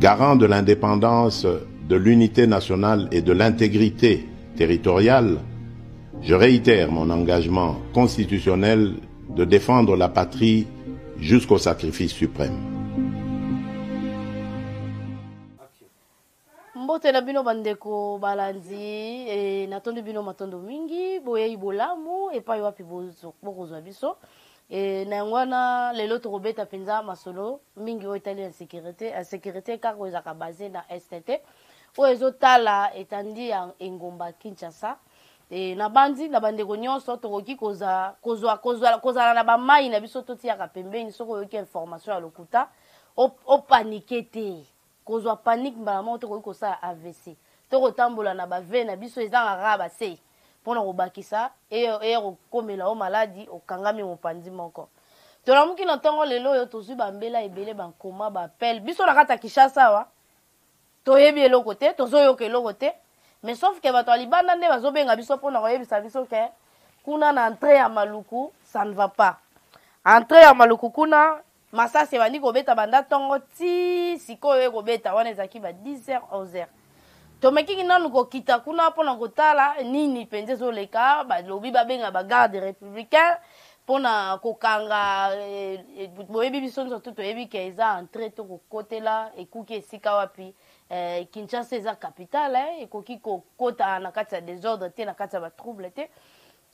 Garant de l'indépendance, de l'unité nationale et de l'intégrité territoriale, je réitère mon engagement constitutionnel de défendre la patrie jusqu'au sacrifice suprême. Mbote na bino bandeko balandi e, natondi bino matondo mingi boyei bolamu epai wapi bokozwa biso e, na yango wana lelo tokobeta mpenza masolo mingi oyo etali insécurité. Insécurité kaka oyo ezalaka base na est te, oyo ezotala etandi ya engumba Kinshasa. E, nabandi na bandeko nyonso tokoki kozala kozwa, kozwa, kozala na bamai na biso totiyaka pembeni. Soki oyoki information ya lokuta, opanike te, kozwa panique mbala moko tokoki kosala AVC to kotambola na ba ve na biso ezangaka kaka ba se mpona kobakisa eya kokomela o maladi okangami mopanzi moko. Tolamuki na ntongo lelo oyo, tozwi bambela ebele, bankoma baappel biso na kati ya Kinshasa awa. Toyebi eloko te, tozoyoka eloko te, mais sauf ke bato ya libanda nde bazobenga biso mpona koyebisa biso ke kuna na entrée ya Maluku, ça ne va pas. Entrée ya Maluku kuna, masasi ebandi kobeta banda ntongo ti sikoyo ekobeta. Wana ezalaki ba 10 h 11 h. Tomekiki nanu kokita kuna mpona kotala nini mpenza ezoleka. Balobi babenga bagarde républicain mpona kokanga. Boyebi, biso nyonso tu toyebi ke eza entrée to kokotela ekuki esika wapi. Kinshasa eza capitale, ekoki kokota na kati ya désordre te, na kati ya batrouble te.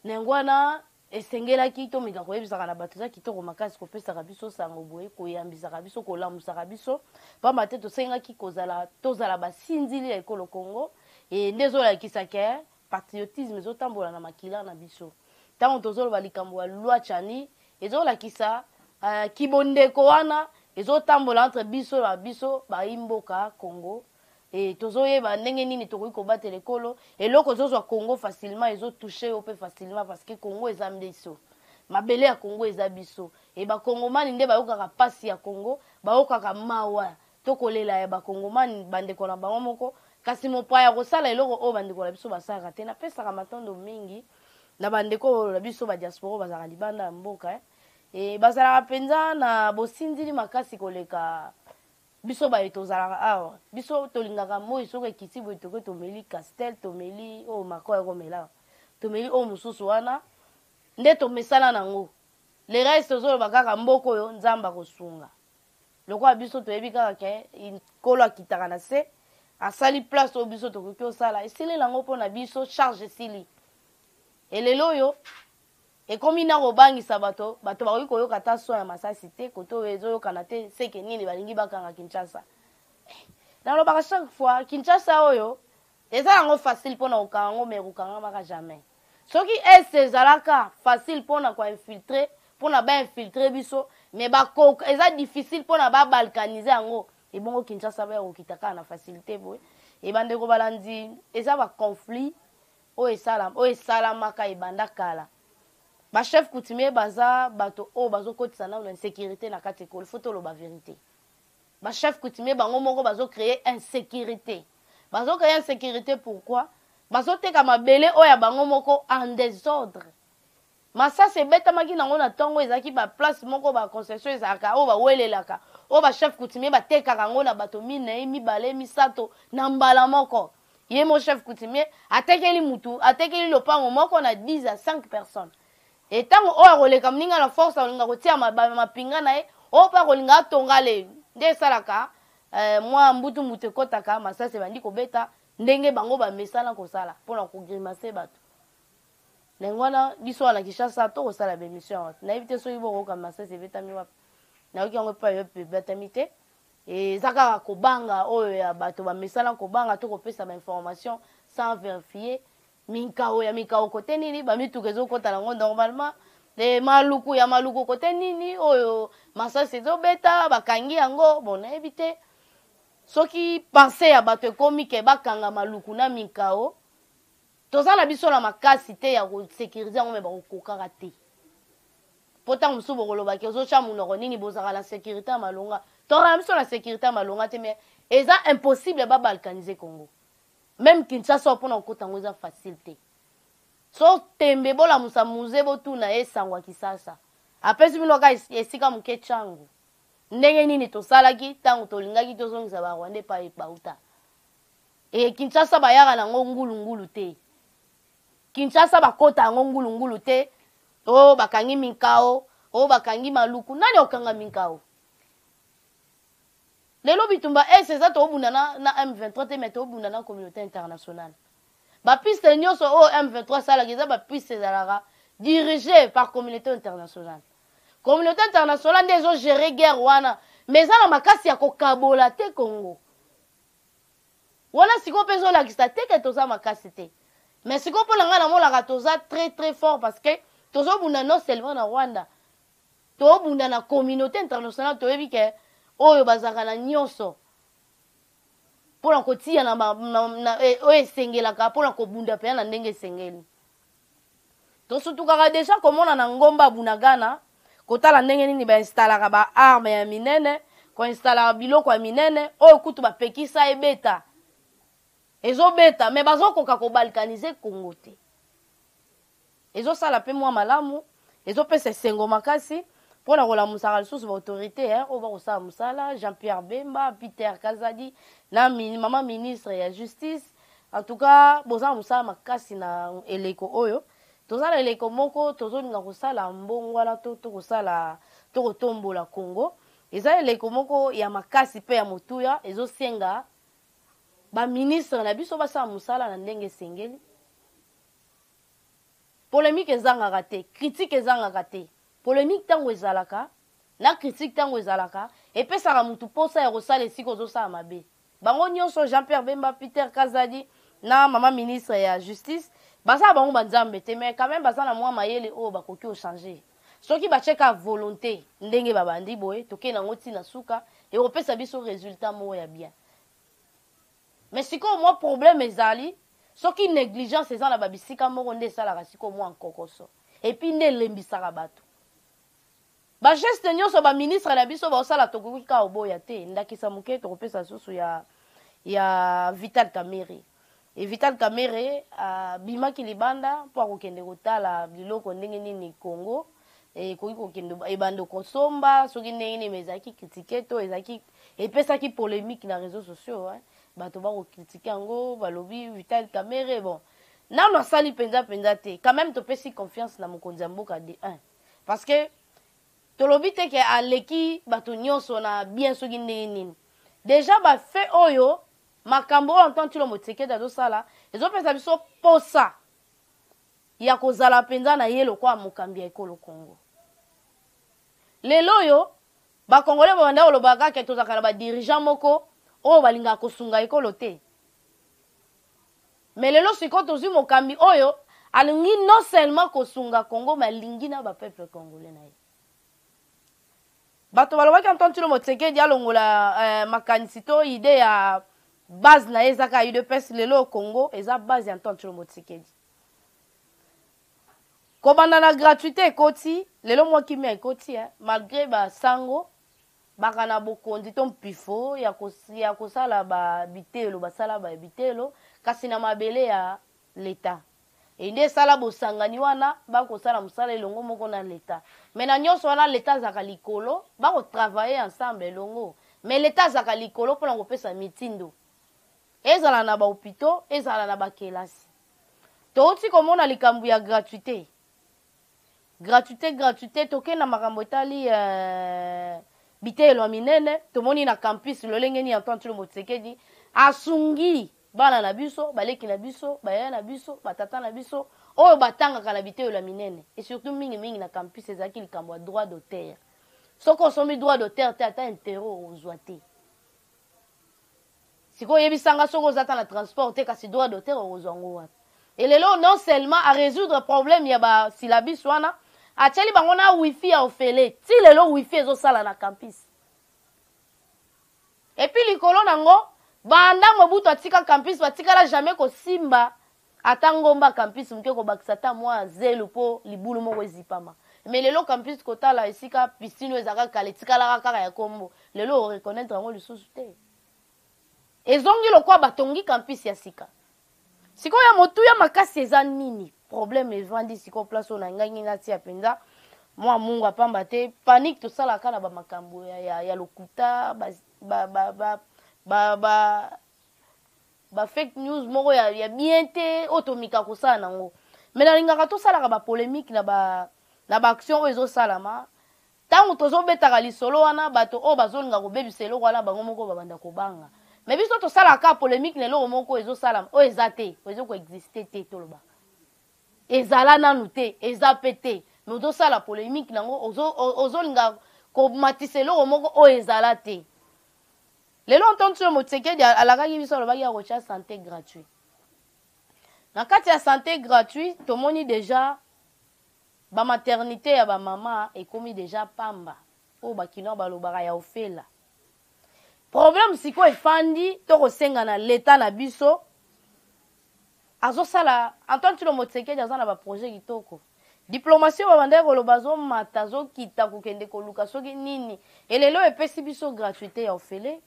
Na yango wana esengelaki tomeka koyebisaka na bato. Eza kitoko makasi kopesaka biso sango boye, koyambisaka biso, kolamusaka biso, pamba te tosengaki kozala, tozala basinzili ya ekolo Congo. E nde ezolakisa ke patriotisme ezotambola na makila na biso. Ntango tozoloba likambo ya loi Tshiani, ezolakisa kibondeko wana ezotambola entre biso na biso bayi mboka Congo. E tozoyeba ndenge nini tokoki kobatela ekolo. Eloko ezozwa Congo facilement, ezotouche yo mpe facilement, parce que Congo eza biso, mabele ya Congo eza biso. E bakongomani nde bayokaka mpasi ya Congo, bayokaka mawa to kolela ya bakongomani bandeko na bango moko, kasi mopaya kosala eloko oyo bandeko na biso basalaka te. Napesaka matondo mingi na bandeko oyo na biso badiaspora bazalaka libanda ya mboka, eh. E bazalaka mpenza na bosinzili makasi koleka biso baye tozalaka awa. Biso tolingaka moi soki ekiti boye, toke tomeli Castel, tomeli oyo mako ya komela, tomeli oyo mosusu wana nde tomesana nango. Le reste tozoloba kaka mboka oyo Nzambe akosunga. Lokola biso toyebi kaka ke Nkolo akitaka na se, asali place oyo biso tokoki osala, esili nango mpo na biso, charge esili. Elelo oyo ekomi na kobangisa bato, bato bakoki koyoka ata son ya masasi te kote oyo ezoyokana te. Seke nini balingi bakanga Kinshasa? Nalobaka chaque fois, Kinshasa oyo eza yango facile mpona kokanga yango, mais ekokangamaka jamais. Soki est ezalaka facile mpona koinfiltre, mpona bainfiltre biso, mais bakoka eza difficile mpona babalkanize yango. Ebongo Kinshasa baya kokita kaka na facilité boye? Ebandeko balandi, eza baconflit oyo esala, oyo esalamaka ebanda kala. Bachef coutumier baza bato oyo bazokotisa nano insécurité na kati ekolo. Faut toloba vérité, bachef coutumier bango moko bazocréer insécurité. Bazocréer insécurité pourquoi? Bazoteka mabele oyo ya bango moko en désordre. Masasi ebetamaki nango na ntongo, ezalaki baplace moko baconcession ezalaka oyo bawelelaka, oyo bachef coutumier batekaka yango na bato minei, mibale, misato na mbala moko. Ye mo chef coutumier atekeli mutu, atekeli lopango moko na 10 à 5 personnes. E ntango oyo akoleka moninga na force, akolinga kotia mapinga na ye, oyo mpe akolinga atonga le nde esalaka mwa mbutu mbutu ekɔtaka, masasi ebandi kobeta ndenge bango bamesana kosala mpona kogrimacer bato. Na yango wana biso wana Kinshasa tokosala baémission awa. Nayebi te soki bokoyoka masasi ebetami wapi. Nayoki yango epai yo ebetami te. Eza kaka kobanga oyo ya bato bamesana kobanga to kopesa bainformation sans vérifier. Minkao ya mikao kote nini bamituka ezokɔta nango normalement? E Maluku ya Maluku kote nini oyo masasi ezobeta bakangi yango? Bon, nayebi te soki pensée ya bato ekomi ke bakanga Maluku na Minkao. Toza na biso na makasi te ya kosécuriser yango, me bakokokaka te. Mpo ntango mosusu bokolobaki ozotya monoko nini, bozalaka na sécurité ya malonga. Tozalaka na biso na sécurité ya malonga te, mais eza impossible babalkaniser Congo. Même Kinshasa oyo, mpona kokota yango eza facile te. So tembe, bolamusa Mzee, botuna ye sango ya Kisasa apesi bino kaka esika moke ntango. Ndenge nini tosalaki ntango tolingaki tozongisa ba Rwandais epai bauta? E Kinshasa bayaka nango ngulu ngulu te. Kinshasa bakota yango ngulu ngulu te. Oh bakangi Minkao, oh bakangi Maluku. Nani okanga Minkao? Lelo bitumba est eza tobunda na, na M23 te mais tobunda na communauté internationale. Ba piste nyonso oyo M23 asalaka eza ba piste ezalaka dirigée par communauté internationale. Communauté internationale nde ezo gérer guerre wana mais eza na makasi ya kokabola te Congo. Wana sikoyo mpe ezolakisa te ke toza makasi te. Mais sikoyo mpo na ngai namonaka toza très très fort parce que tozobunda non seulement na Rwanda, tobunda na communauté internationale, toyebi ke oyo bazalaka na nyonso mpo na kotia na, na, na, eh, oyo esengelaka mpo na kobunda mpenza na ndenge esengeli. Tosutukaka deja komona na ngomba Bunagana, kotala ndenge nini ba installaka ba armes ya minene, ko installaka biloko ya minene oyo kutu bapekisa ebeta. Ezobeta mais bazokoka ko balkaniser Congo te. Ezosala pe mwa malamu, ezopesa esengo makasi mpo na kolamusaka lisusu ba autorites hein, oyo bakosala mosala, Jean-Pierre Bemba, Peter Kazadi na mama ministre ya justice. En tout cas, boza na mosala makasi na eleko oyo. Toza na eleko moko tozolinga kosala mbongwana to tokosala to kotombola Congo. Eza eleko moko ya makasi pe ya motuya, ezosenga ba ministre na biso basala mosala na ndenge esengeli. Polemique ezangaka te, critique ezangaka te. Polemique tango ezalaka na critique tango ezalaka epesaka mutu posa ya kosala esika ozosala mabe. Bango nionso Jean Pierre Bemba, Peter Kazadi na mama ministre ya justice baza na bango ba nzambe te mais quand meme baza na mua mayele oyo bakoki ko changer. Soki batie kaka volonte ndenge babandi boye toke nango ti na suka ekopesa biso resultat moko ya bien. Mais sikoyo mua problème ezali soki negligence eza na ba bisika moko nde esalaka sikoyo mua nkokoso et puis nde elembisaka batu. Ba gestes nionso ba ministres na biso baosala tokoki kaka koboya te. Ndakisa moke tokopesa lisusu ya ya Vital Kamerhe. Et Vital Kamerhe abimaki libanda mpo akokende kotala biloko ndenge nini Congo ekoki kokende ebanda kosomba soki ndenge nini, mais ezalaki critique to ezalaki epesaki polemique na réseaux sociaux hein. Bato bako critiquer yango balobi Vital Kamerhe bon nanu asali mpenza mpenza te. Quand même topesi confiance na mokonzi ya mboka de 1 parce que tolobi te ke aleki bato nyonso na bien soki ndenge nini. Dejà ba fait oyo makambo oyo Antoine Tshilombo Tshisekedi azosala ezopesa biso posa ya kozala mpenza na ye lokola mokambi ya ekolo Congo. Lelo oyo ba Congolais babanda koloba kaka tozalaka na ba dirigeants moko oyo balingaka kosunga ekolo te. Mais lelo sikoyo tozwi mokambi oyo alingi non seulement kosunga Congo mais alingi na ba peuple congolais na ye. Bato balobaki Antoine Tshilombo Tshisekedi alongola eh, makanisi to idee ya base na ye eza kaka UDPS. Lelo Congo eza base ya Antoine Tshilombo Tshisekedi. Kobanda na gratuite ekoti, lelo mwa kimia ekoti eh, malgre ba sango baka na bokonzi to mpifo ya, kos, ya kosala ba bitelo, basala ba bitelo kasi na mabele ya l'etat. Et nde esala bosangani wana bakosala mosala elongo moko na l'etat. Mais na nyonso wana l'etat azalaka likolo, bako travailler ensemble elongo. Mais l'etat azalaka likolo mpona kopesa mitindo. Ezala na ba hopitaux, ezala na ba kelasi. Touti komona likambo ya gratuite. Gratuite, gratuite, tokei na makambo etali euh, biteyelo ya minene, tomoni na campus lolenge nini Antoine Tshilombo Tshisekedi asungi bana na biso, baleki na biso, bayaya na biso, batata na biso oyo batangaka na biteyelo ya minene et surtout mingi mingi na campus ezalaki likambo ya droit d'auteur. Soki osombi droit d'auteur te ata intero okozwa te. Sikoyo yebisa nga soki oza ata na transport te kasi droit d'auteur okozwa ngo wapi? Et lelo non seulement a résoudre problème ya ba syllabus wana, atieli bango na wifi ya ofele. Ti lelo wifi ezosala na campus. Et puis likolo nango banda Mobutu atika campus batikala jamais kosimba ata ngomba campus moke kobakisa ata mwa zelo po libulu moko ezipama. Mais lelo campus kotala esika piscine oyo ezalaka kala etikalaka kaka ya kombo, lelo o reconnaitre yango lisusu te. Ezongi lokola batongi campus ya sika. Sikoyo ya motuya makasi eza nini? Problème evandi sikoyo place oyo nalingaki natia penza. Mwa mungwa pamba te panique tosalaka na ba makambo ya, ya, ya lokuta ba, ba, ba, ba, ba, ba, ba fake news moko ya, ya bien te oyo tomika kosala nango me nalingaka tosalaka ba polemique na ba na ba action oyo ezosalama ntango tozobetaka lisolo wana bato oyo bazolinga kobebisa eloko wana bango moko babanda kobanga me biso tosalaka polemique na eloko moko ezosalama oyo eza te oyo ezokoexiste te tolobaka Ezala nanu te, eza pe te mais ozo sala polemique nango ozo ozo linga ko matisa eloko moko oyo ezala te. Lelo Antoine Tshilombo Tshisekedi alakaki biso alobaki akotia sante gratuit. Na kati ya sante gratuit tomoni dejà ba maternite ya ba mama ekomi dejà pamba oyo ba kinois balobaka ya ofela. Problème sikoyo efandi tokosenga na l'etat na biso Azosala Antoine Tshilombo Tshisekedi aza na ba projet kitoko. Diplomatie oyo babandaki koloba azomata azokita kokende koluka soki nini elelo epesi biso gratuite ya ofele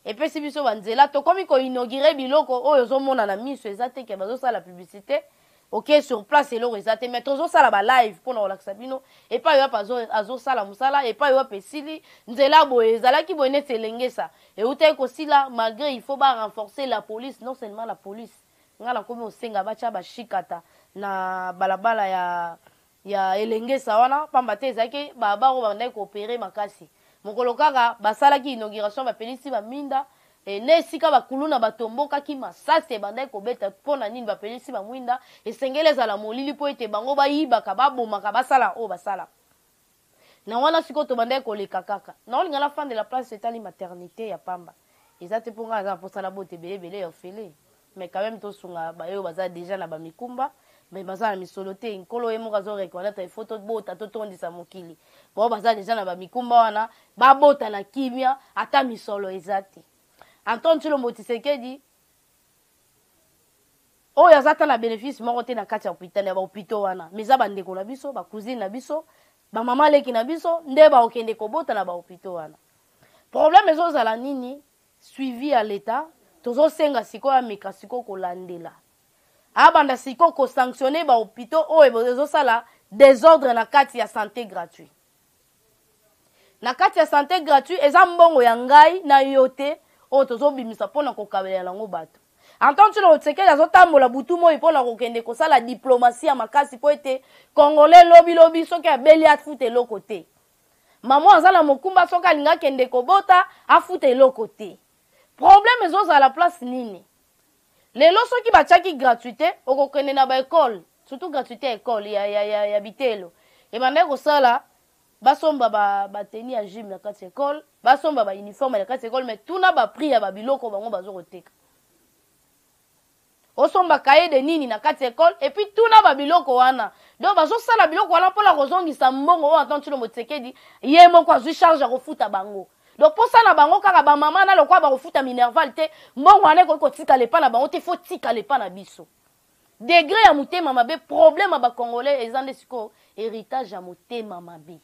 epesi biso ba nzela tokomi ko inaugurer biloko oyo ozomona na miso eza te ke bazosala publicite oke sur place eloko eza te mais tozosala ba live mpona kolakisa bino epai wapi azosala mosala epai wapi esili nzela boye ezalaki boye neti elengesa Ewutaki kosila malgre il faut ba renforcer la police non seulement la police nga nakomi kosenga batia ba shikata na balabala ya ya elengesa wana pamba te ezalaki ba bar oyo babandaki ko operer makasi mokolo kaka basalaki inauguration bapelisi ba minda e, na esika bakuluna batombokaki masasi ebandaki kobeta mpo na nini bapelisi ba mwinda esengeli ezala molili mpo ete bango bayibaka babomaka basala oyo basalaka Na wana sikoyo tobandaki koleka kaka. Naolinga nafandela place etali maternite ya pamba. Eza te po nga naza na posa nabota ebele ebele ya ofele. Mais quand meme tosunga ba oyo baza dejà na ba mikumba mais baza na misolo te. Nkolo ye moko azo reconnaitre il faut tobota totondisa mokili. Ba oyo baza dejà na ba mikumba wana babota na kimia ata misolo eza te. Antoine Tshilombo Tshisekedi Oyo aza ata na benefice moko te na kati ya hopital ya ba hopitaux wana mais eza ba ndeko na biso, ba cousine na biso, ba mama leki na biso nde bakokende kobota na ba hopitaux wana. Problème ezozala nini? Suivi ya l'etat tozosenga sikoyo ameka sikoyo kolandela abanda sikoyo ko sanctionner ba hopitaux oyo ezosala desordre na kati ya sante gratuit. Na kati ya sante gratuit eza mbongo ya ngai na yo te oyo tozobimisa mpo na kokabela yango bato. Antoine Tshilombo Tshisekedi azotambola butu moi mpo na kokende kosala diplomatie ya makasi mpo ete Congolais lobi lobi soki abeli afuta eloko te. Mama aza na mokumba soki alingi akende kobota afuta eloko te. Problème ezozala place nini? Lelo soki batiaki gratuite okokende na ba ecole surtout gratuite ya ecole ya, ya, ya, ya biteyelo ebandaki kosala basomba ba, ba tenue ya gym na kati ya ecole basomba ba uniforme na kati ya ecole mais tuna ba prix ya ba biloko bango bazo koteka osomba cahier de nini na kati ya ecole et puis tuna ba biloko wana donc bazosala biloko wana mpona kozongisa mbongo oyo Antoine Tshilombo Tshisekedi ye moko azwi charge ya kofuta bango Donc posa na bango kaka ba mama na lokola bakofuta minerval te, mbongo wana ekoki kotikala epa na bango te, faut tikala epa na biso. Degre ya motema mabe, problème ya ba congolais eza nde sikoyo heritage ya motema mabe.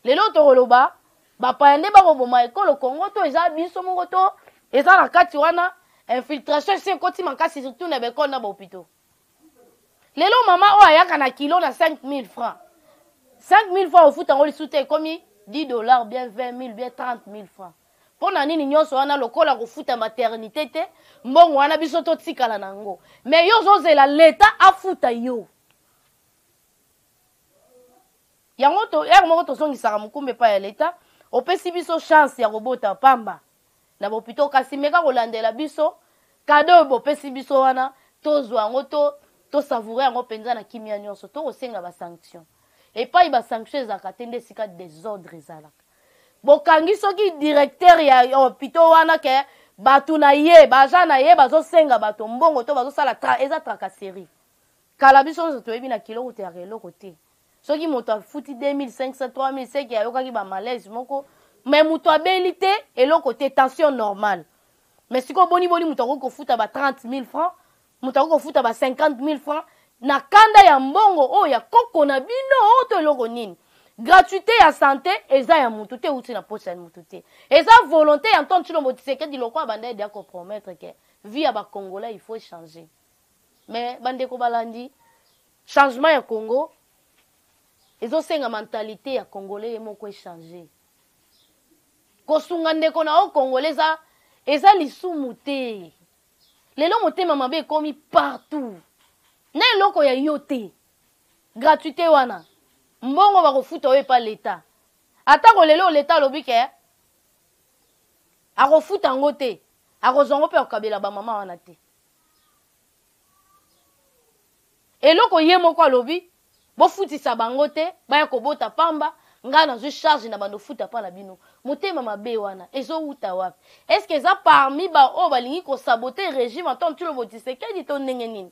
Lelo tokoloba bapaya nde bakoboma ekolo Congo to eza biso moko to eza na kati wana infiltration esi ekoti makasi surtout na ba ecole na ba hopitaux. Lelo mama oyo ayaka na kilo na 5000 francs 5000 francs ofuta yango lisusu te ekomi 10 dollars bien 20000 bien 30000 francs mpo na nini nyonso wana lokola kofuta maternité te mbongo wana biso totikala na yango mais yo ozozela leta afuta yo yango to heure moko tozongisaka mokumba epai ya leta opesi biso chance ya kobota pamba na bopito kasi meka kolandela biso kado oyo bopesi biso wana tozwa yango to tosavoure yango mpenza na kimia nyonso tokosenga basanction epai basanction ezalaka te nde esika desordre ezalaka bokangi soki directeur ya hopito wana ke bato na ye baagent na ye bazosenga bato mbongo to bazosala tra, eza tracasserie Kala biso nionso toyebi na kilo kutu eyaka eloko te. Soki moto afuti 2500 3000 seke ayokaki ba malaise moko mais moto abeli te eloko te tension normale. Mais sikoyo boni boni moto akoki kofuta ba 30000 francs, moto akoki kofuta ba 50000 francs na kanda ya mbongo oyo ya koko na bino oyo to eloko nini? Gratuite ya sante eza ya mutu te euti na poche ya mutu te. Eza volonte ya Antoine Tshilombo Tshisekedi lokola abanda dejà ko promettre que vie ya ba congolais il faut changer. Mais bandeko balandi changement ya Congo Ezosenga mentalite ya congolais ye moko echanger. Kosunga ndeko na yo congolais eza eza lisumu te. Lelo motema mabe ekomi partout. Na eloko ya yo te. Gratuite wana mbongo bakofuta yo epa l'etat. Atako lelo l'etat alobi ke akofuta yango te, akozwa yango mpe akokabela ba mama wana te. Eloko ye moko alobi bofutisa bango te baya kobota pamba ngai nazwi charge na bando futa pa na bino. Motema mabe wana ezo wuta wapi? Est ce que eza parmi ba oyo balingi ko saboter regime Antoine Tshilombo Tshisekedi to ndenge nini?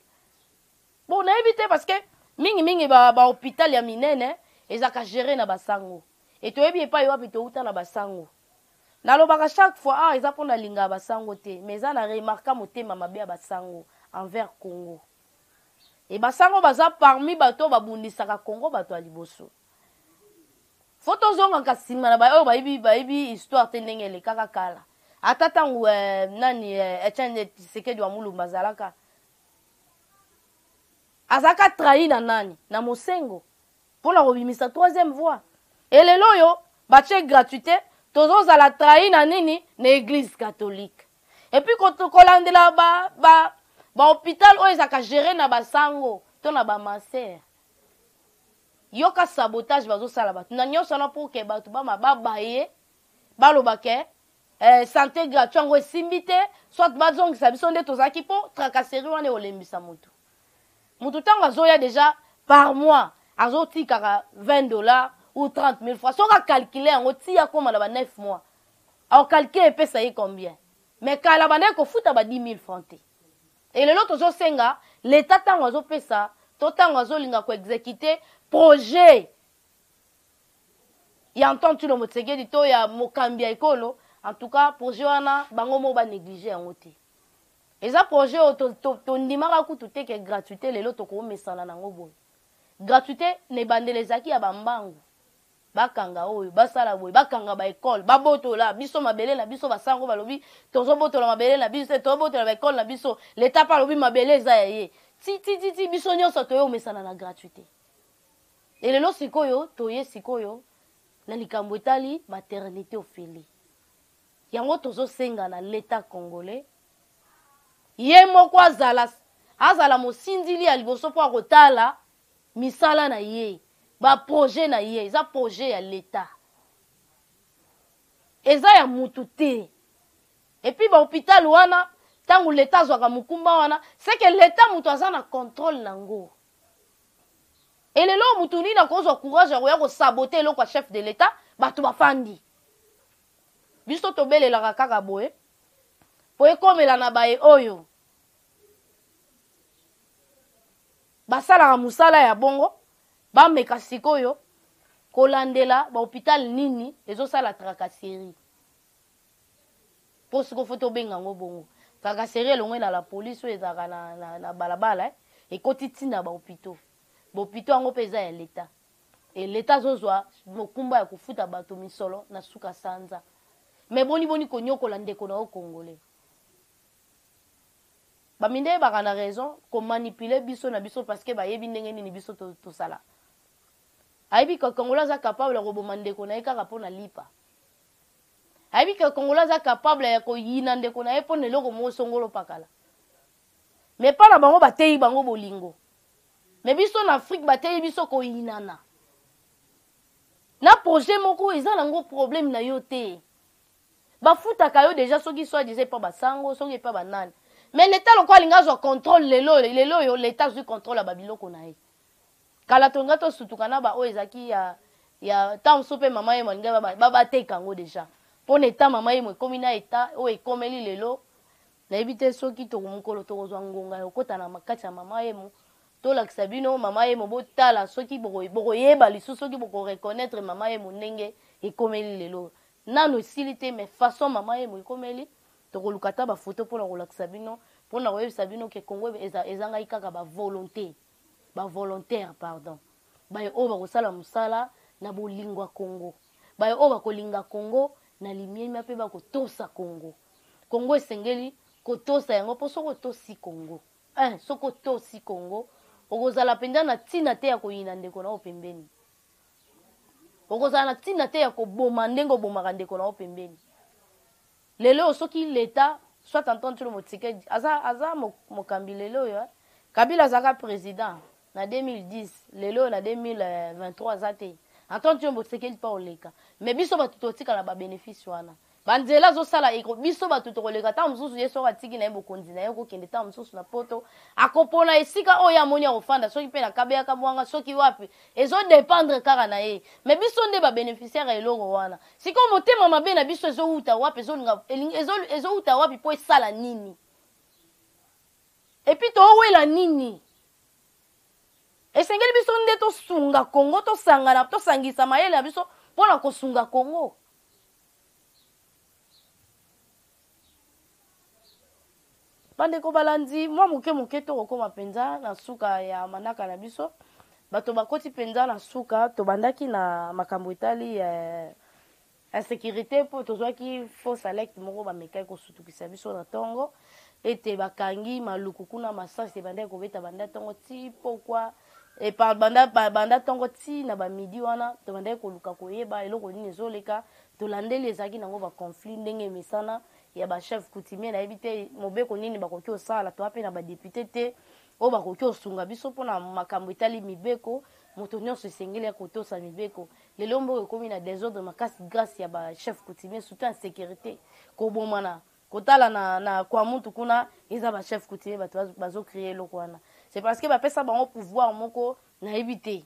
Bon nayebi te parce que mingi mingi ba ba hopital ya minene ezalaka gerer na ba sango et toyebi epayi wapi towuta na ba sango. Nalobaka chaque fois awa eza po nalingaka ba sango te mais eza na remarqua motema mabe ya ba sango envers Congo. Et ba sango baza parmi bato oyo babundisaka Congo bato ya liboso. Faut tozongaka sima na ba oyo bayebi bayebi histoire te ndenge elekaka kala. Ata tango eh, nani eh, Etienne Tshisekedi wa Mulumba azalaka azalaka trahi na nani? Na Mosengo. Pona kobimisa troisième voie. Et lelo oyo batie gratuite tozozala trahi na nini? Na eglise catholique. Et puis kolandela ba ba ba hôpital oyo ezalaka gere na ba sango to na ba masser. Yoka sabotage bazosala bato na nyonso wana pour que bato bama babaye baloba ke eh, santé gratuit yango esimbi te soit bazongisa biso nde tozalaki mpo tracasserie wana ekolembisa motu. Mutu tango azoya dejà par mois azotikaka 20 dollars ou 30 000 francs soki acalcule yango ti akoma na ba 9 mois acalcule epesa ye combien? Mais kala bandaki kofuta ba 10 000 francs te. Et lelo tozosenga l'etat tango azopesa to tango azolinga ko executer projet ya Antoine Tshilombo Tshisekedi to ya mokambi ya ekolo, en tout cas projet wana bango moko ba negliger yango te. Eza projet oyo tondimaka to, to kutu te ke gratuite lelo tokomesana nango boye. Gratuite na ebandeli ezalaki ya bambangu bakanga oyo basala boye bakanga ba ekole babotola biso mabele na biso basango balobi tozobotola mabele na biso tozobotola ba ekole na biso leta mpe alobi mabele eza ya ye ti ti ti ti biso nyonso toye omesana na gratuite. E lelo sikoyo toye sikoyo na likambo etali maternite ofele. Yango tozo senga na l'etat congolais ye moko azala azala mosinzili ya liboso mpo akotala misala na ye ba projet na ye eza projet ya l'etat eza ya mutu te et puis ba hôpital wana ntango l'etat azwaka mokumba wana c'est que l'etat mutu aza na contrôle nango et lelo mutu nini akozwa courage ya koya kosabote eloko ya chef de l'etat bato bafandi Biso tobelelaka kaka boye po ekomela na baye oyo basalaka mosala ya bongo bameka sikoyo kolandela ba hopital nini ezosala tracasserie po sikoyo fo tobenga yango bongo tracasserie elongwe na la police oyo ezalaka na, na, na balabala eh, ekoti ntina ba hopitaux ba hopitaux yango mpe eza ya l'etat Et l'etat azozwa mokumba ya kofuta bato misolo na suka sanza. Mais boni boni konyokola ndeko na yo congolais. Ba mindele baka na raison ko manipuler biso na biso parce que bayebi ndenge nini biso tosala. Ayebi que congolais aza capable ya koboma ndeko na ye kaka mpo na lipa. Ayebi que congolais aza capable ya koyina ndeko na ye mpo na eloko moko songolo pakala. Mais pa na bango bateyi bango bolingo. Mais biso na Afrique bateyi biso koyinana. Na projet moko eza nango problème na yo te. Bafutaka yo deja soki soit disant epa basango soki epa banani. Mais l'etat lokola alingi azwa contrôle lelo lelo oyo l'etat azwi contrôle ya babiloko na ye. Kala tolinga tosutuka na ba oyo ezalaki ya ya ntango mosusu mpe mama yemo alingi bateka yango deja. Mpo na etat mama yemo ekomi na etat oyo ekomeli lelo Nayebi te soki toko mokolo tokozwa ngonga ya kokota na kati ya mama yemo tolakisa bino mama yemo botala soki bokoyeba lisusu soki boko reconnaitre mama yemo ndenge ekomeli lelo nanu esili te mais façon mama yemo ekomeli tokoluka ata ba photo mpona kolakisa bino mpona koyebisa bino ke Congo ezangaki kaka ba volonté ba volontaire pardon baye oyo bakosala mosala na bolingo ya Congo baye oyo bakolinga Congo na limemia mpe bakotosa Congo Congo esengeli kotosa yango mpo soki otosi Congo eh, soki otosi Congo okozala mpenza na ntina te ya koyina ndeko na yo pembeni. Okozala na ntina te ya koboma ndenge obomaka ndeko na yo pembeni. Lelo oyo soki l'etat soit Antoine Tshilombo Tshisekedi aza aza mokambi lelo oyo hein. Kabila azalaka president na 2010 lelo oyo na 2023 aza te. Antoine Tshilombo Tshisekedi pa oleka. Mais biso batu totikala ba benefice wana. Ba nzela azo sala eko biso batu tokoleka tango mosusu ye soki atiki na ye bokonzi na ye okokende tango mosusu na poto akopona esika oyo ye amoni akofanda soki pe na kabeya kabwanga soki wapi ezo dependre kaka na ye mais biso nde ba beneficiaire ya eloko wana sikoyo motema mabe na biso ezowuta wapi ezolinga ezowuta wapi po esala nini epuis towela nini esengeli biso nde tosunga Congo tosangana tosangisa mayele na biso pona kosunga Congo. Bandeko balandi, mwa moke moke tokokoma mpenza na suka ya manaka na biso. Bato bakoti mpenza na suka, tobandaki na makambo etali eh, insécurité mpo tozwaki fausse alerte moko bamekaki kosutukisa biso na ntongo ete bakangi maluku kuna masasi ebandaki kobeta banda ntongo ti pokwa e banda, banda ntongo ti na bamidi wana tobandaki koluka koyeba eloko nini ezoleka Tolandeli ezalaki nango ba conflit ndenge emesana ya ba chef coutumier nayebi te mobeko nini bakoki osala toa pe na ba depute te oyo bakoki osunga biso pona makambo etali mibeko moto nyonso esengeli ya kotosa mibeko lelo mboka ekomi na desordre makasi grace ya ba chef coutumier surtout insécurité kobomana kotala na, na kwamutu kuna eza ba chef coutumier bato bazo créer eloko wana c'est parce que bapesa bango pouvoir moko nayebi te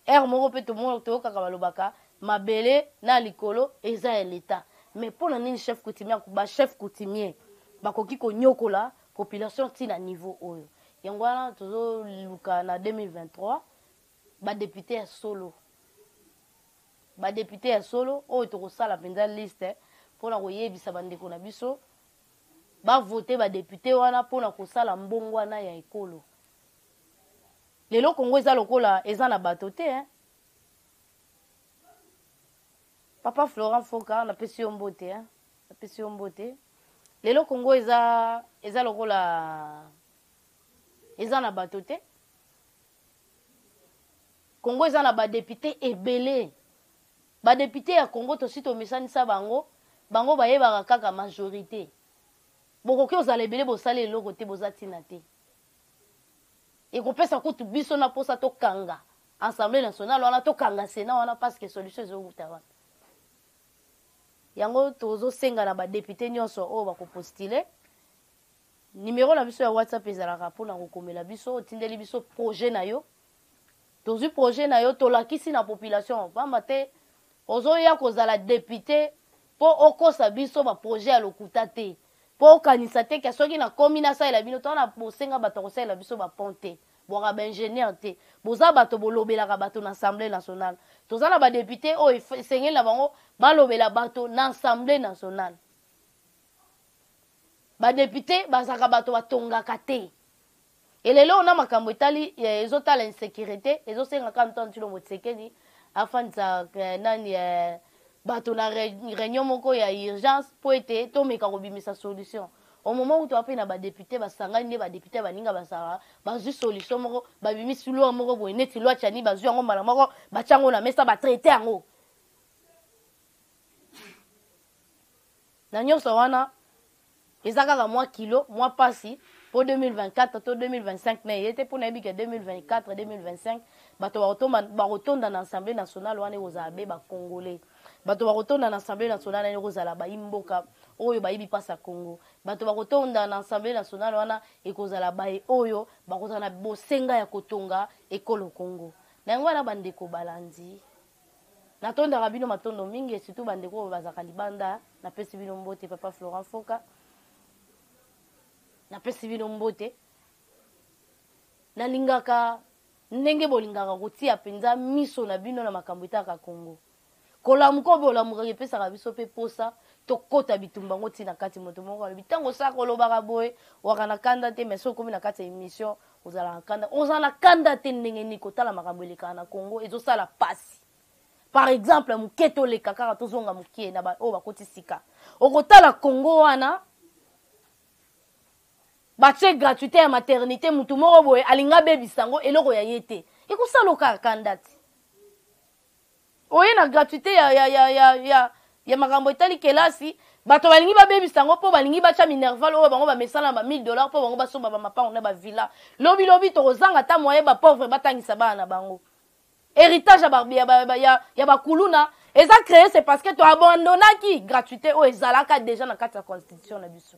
Heure moko pe tomona toyokaka balobaka mabele na likolo eza ya l'etat mais pona nini chef coutumier ba chef coutumier bakoki konyokola population ti na niveau oyo? Yango wana tozo luka na 2023 ba depute ya solo ba depute ya solo oyo tokosala penza liste pona koyebisa ba ndeko na biso ba voter ba depute wana pona kosala mbongwana ya ekolo. Lelo Congo eza lokola eza na bato te hein. Papa Florent Foka napesi yo mbote hein. Napesi yo mbote. Lelo Congo eza eza lokola eza na bato te. Congo eza na ba depute ebele. Ba depute ya Congo tosi tomesanisa bango, bango bayebaka kaka majorite. Bokoki ozala ebele bosali eloko te boza tina te. Ekopesa kutu biso na posa tokanga Assemblee nationale wana, tokanga Senat wana parce que solution ezowuta wapi? Yango tozosenga na ba deputes nionso oyo bako postuler, numero na biso ya WhatsApp ezalaka pona kokomela biso, otindeli biso projet na yo, tozwi projet na yo tolakisi na population, pamba te ozoya kozala depute po okosa biso ba projet ya lokuta te. Po okanisa te ke soki nakomi nasalela bino, toza na bosenga bato ya kosalela biso ba pont te, bwaka ba ingenieur te, boza bato bolobelaka bato na assemblee nationale. Toza na ba depute oyo esengeli na bango balobela bato na assemblee nationale. Ba depute bazalaka bato batongaka te. Et lelo oyo na makambo etali ezotala insecurite ezosenga kaka Antoine Tshilombo Tshisekedi afandisa nani bato na reunion moko ya urgence mpo ete tomeka kobimisa solution. Au moment où toa mpe na ba depute basangani nde ba depute baninga basalaka bazwi solution moko babimisi loi moko boye neti loi Tshiani bazwi yango mbala moko batya yango na mesa ba traite yango na nyonso wana Eza kaka mwa kilo, mwa pasi po 2024 to 2025 na eye te po nayebi ke 2024 2025 bato bakotomba bakotonda na Assemblee nationale wana ekozala be ba congolais. Bato bakotonda na Assemblee nationale wana ekozala bayi mboka oyo bayebi pasi ya Congo. Bato bakotonda na Assemblee nationale wana ekozala baye oyo bakozala na bosenga ya kotonga ekolo Congo. Na yango wana bandeko balandi Natondaka bino matondo mingi et surtout ba ndeko oyo bazalaka libanda, napesi bino mbote papa Florent Foka. Napesi bino mbote. Nalingaka ndenge bolingaka kotia mpenza miso na bino na makambo etaka Congo. Kolamuka oyo bolamukaka epesaka biso mpe posa tokota bitumba yango ti na kati. Moto moko alobi ntango osaka olobaka boye waka na kanda te, mais soki okomi na kati ya emission Ozalaka na kanda, ozala na kanda te ndenge nini kotala makambo elekaka na Congo ezosala pasi. Par exemple moke toleka kaka tozonga moke na ba oyo bakoti sika. Okotala Congo wana batie gratuité ya maternité mutu moko boye alinga abebisa yango eloko ya ye te. Ekosala okaka kanda te. Oye na gratuite ya, ya, ya, ya, ya, ya makambo etali kelasi, bato balingi babebisa yango mpo balingi batya minerval oyo bango bamesana na ba 1000 dollars mpo bango basomba bamapango na bavilla. Lobi lobi tokozanga ata moyen ba pauvre batangisa bana na bango. Héritage ya ba, ya ba, ya, ya bakuluna eza créé, c'est parce que to abandonnaki gratuité oyo ezalaka déjà na kati ya constitution na biso.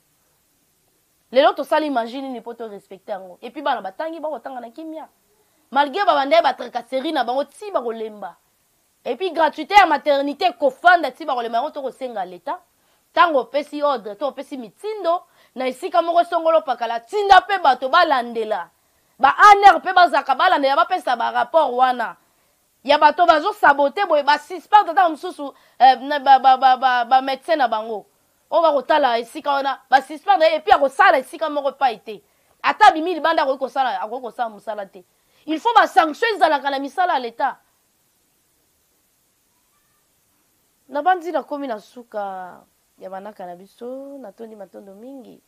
Lelo tosali magie nini mpo to respecte yango? Et puis bana batangi, bakotanga na kimia malgré babanda ye batracasserie na bango ti bakolemba. Et puis gratuité ya maternité ekofanda ti bakolemba yango. Tokosenga leta, ntango opesi ordre to opesi mitindo na esika moko songolo pakala, tinda mpe bato balandela, ba ANR mpe bazalaka balandela, bapesa barapport wana ya bato bazosabote boye, basuspendre ata mosusu eh, bamédecin na bango oyo bakotala esika wana, basuspendre. Et puis akosala esika moko epai te, ata abimi libanda akoki kosala, akoki kosala mosala te. Il faut basanction ezalaka na misala ya leta. Nabandi nakomi na suka ya manaka na biso. Natondi matondo mingi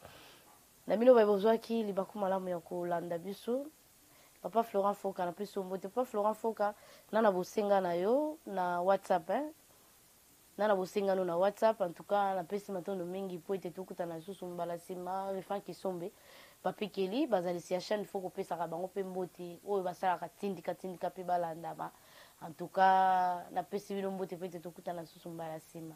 na bino baye bozwaki libaku malamu ya kolanda biso. Papa Florent Foka, napesi yo mbote. Papa Florent Foka, na na bosenga na yo na WhatsApp, hein? Na na bosenga no na WhatsApp. En tout cas, napesi matondo mingi mpo ete tokutana lisusu mbala nsima. Rifan Kisombe, Papi Keli, bazalisi ya chaîne, fo kopesaka bango mpe mbote oyo basalaka tindika tindika mpe balandama. En tout cas, napesi bino mbote mpo ete tokutana lisusu mbala nsima.